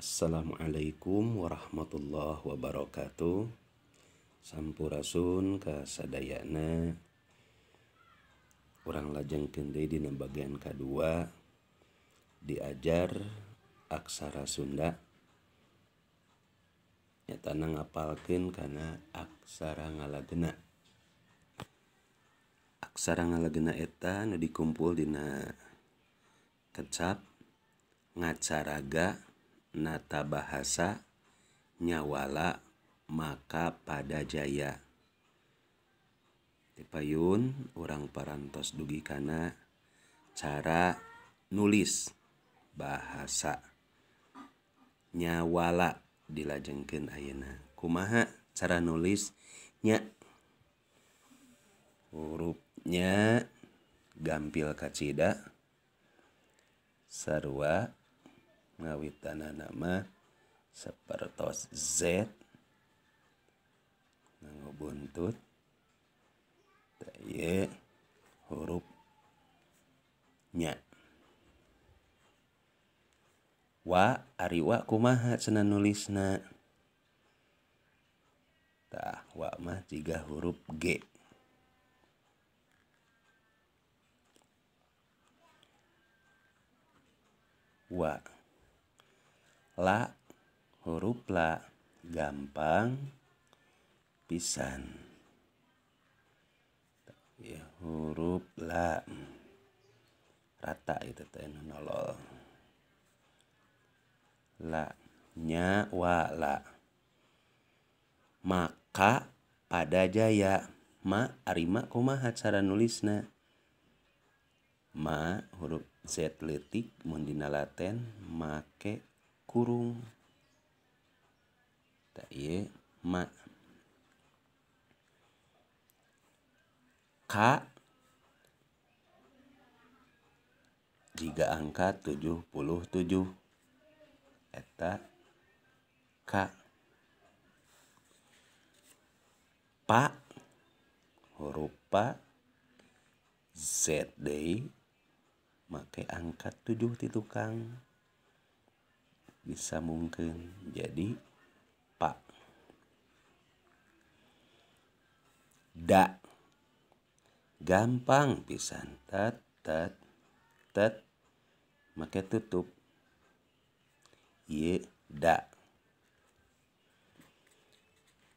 Assalamualaikum warahmatullahi wabarakatuh. Sampurasun kasadayana. Urang lajengkeun deui dina bagian kadua diajar aksara Sunda. Nyatana ngapalkeun kana aksara ngalagena. Aksara ngalagena eta nu dikumpul dina kecap ngacaraga nata bahasa nyawala maka pada jaya. Tipayun urang parantos dugi kana cara nulis bahasa nyawala dilajengkeun ayeuna. Kumaha cara nulis nya? Hurufnya gampil kacida sarua ngawitanana mah sapertos Z nganggo buntut tah ieu huruf nya. Wa ari wa kumaha cenah nulisna? Tah wa mah jiga huruf G. Wa. La huruf la gampang pisan. Ya huruf la rata itu teh nolol. La nya wa la. Maka pada jaya. Ma ari ma kumaha cara nulisna? Ma huruf Z leutik mun dina laten make kurung. Tah ieu ma. Ka jiga angka 77 eta ka. Pa huruf pa Z deui make angka 7 ti tukang bisa mungkin jadi pa. Da gampang pisan, tet tet tet make tutup ieu da.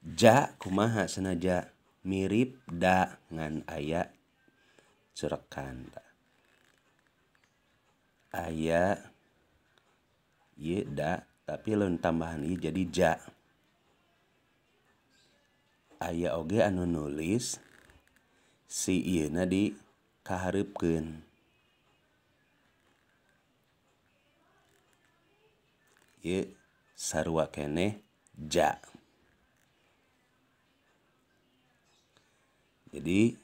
Ja kumaha sanaja mirip da ngan aya curekan. Aya ieu da tapi lamun tambahan ieu jadi ja. Aya oge anu nulis si ieuna di kahareupkeun. Ieu sarua keneh ja. Jadi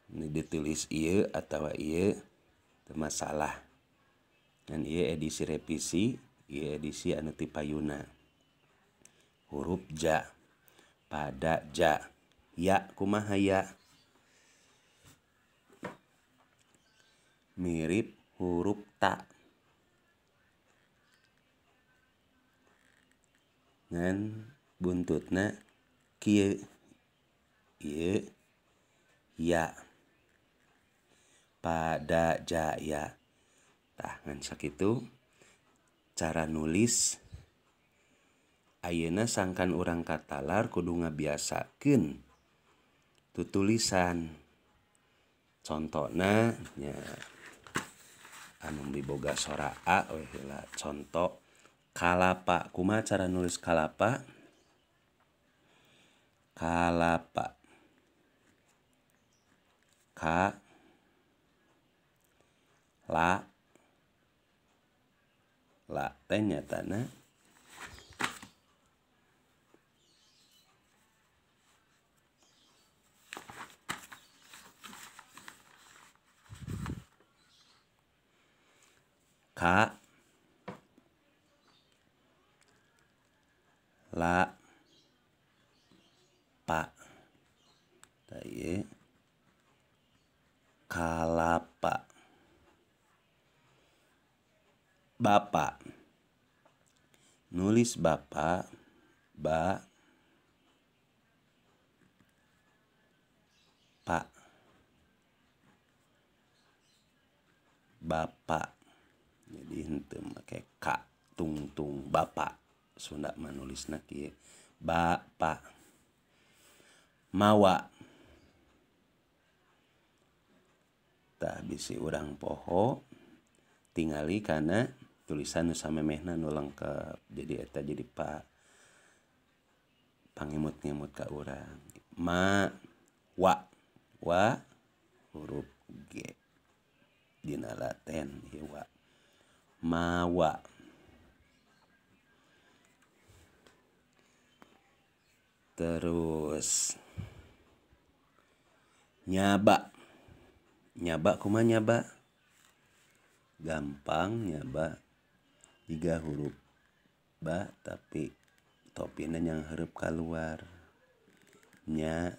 ini ditulis ieu atawa ieu teu masalah. Dan ieu edisi revisi, ieu edisi anu ti payuna. Huruf ja pada ja. Ya kumaha ya? Mirip huruf ta. Ngan buntutna kieu. Ieu ya. Pada jaya. Tah ngan sakitu cara nulis ayeuna sangkan urang katalar kudu ngabiasakeun tutulisan. Contona nya anu miboga sora A we heula conto kalapa. Kumaha cara nulis kalapa? Kalapa. Ka la la teh nyatana ka la pa. Tah ieu kalapa. Bapak. Nulis bapak, ba, pak, bapak. Jadi henteu make k tungtung bapak. Sunda mah nulisna kieu, bapak. Mawa. Tah bisi urang poho tingali kana tulisan nu samemehna nu lengkap. Jadi eta jadi pangemut-ngemut ka urang. Ma, wa, wa huruf G dina laten ieu wa. Mawa. Terus nyaba. Nyaba kumaha nyaba? Gampang nyaba, 3 huruf ba tapi topina yang huruf keluar. Nya,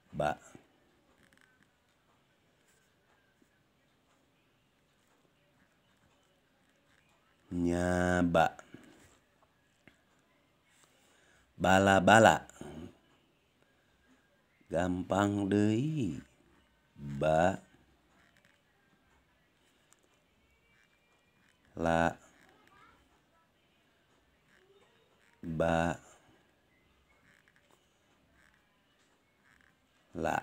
ba. Nyaba. Bala-bala. Gampang deui. Ba, la, ba, la.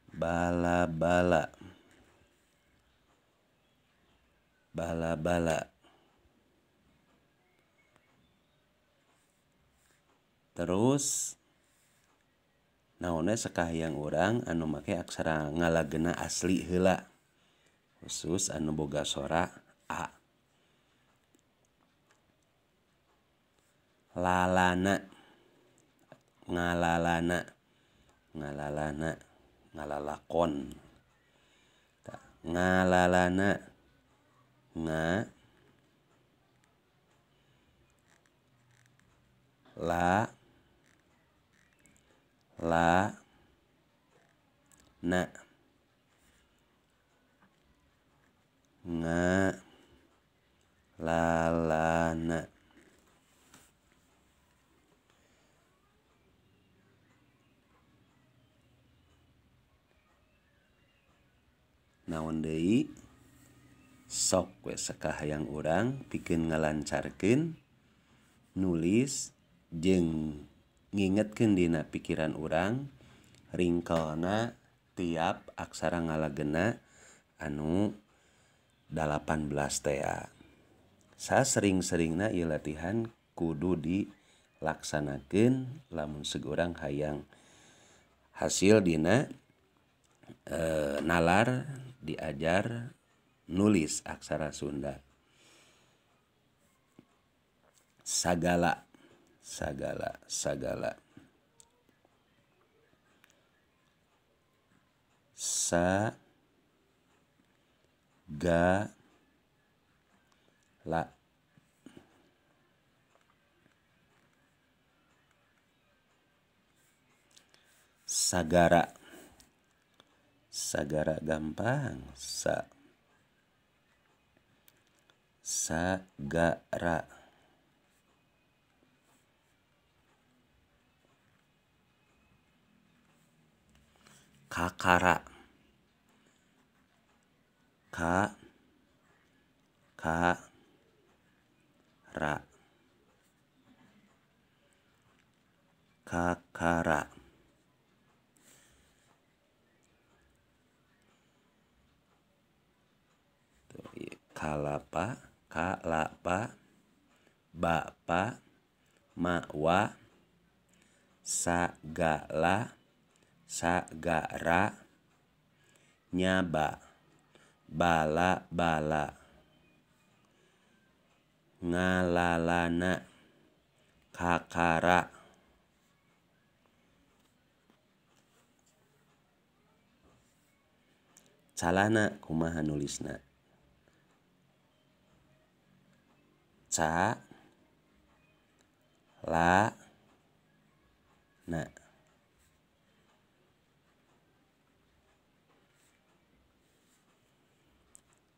Bala-bala. Bala-bala. Terus naonnya sakahayang urang anu make aksara ngalagena asli heula, khusus anu boga sora a. Lalana, ngalalana, ngalalana, ngalalakon. Ngalalana, nga, la, la, na. Nga, la, la, na. Naon deui? Sok we sakahayang urang pikeun ngalancarkeun nulis jeung ngingetkeun dina pikiran urang ringkelna tiap aksara ngalagena anu 18 tea. Sasering-seringna ieu latihan kudu dilaksanakeun lamun seurang hayang hasil dina nalar diajar nulis aksara Sunda. Sagala, sagala, sagala. Sa, ga, la. Sagara. Sagara gampang. Sa, sa, ga, ra. Kakara. Ka, ka, ra. Kakara. Kalapa, kalapa, bapa, mawa, sagala, sagara, nyaba, bala bala, ngalalana, kakara. Calana kumaha nulisna? Ca, la, na.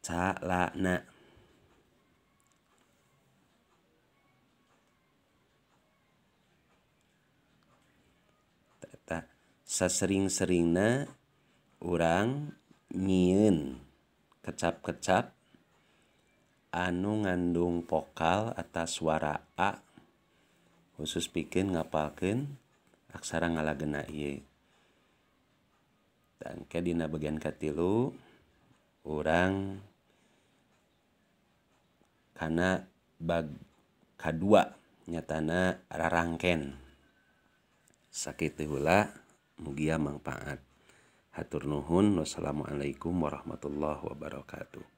Calana. Eta sasering-seringna urang nyieun kecap-kecap anu ngandung vokal atas suara A khusus pikeun ngapalkeun aksara ngalagena ieu. Dan ke dina bagian katilu urang kana bag kadua nyatana rarangken. Sakitu heula, mugia mangpaat. Hatur nuhun, wassalamualaikum warahmatullahi wabarakatuh.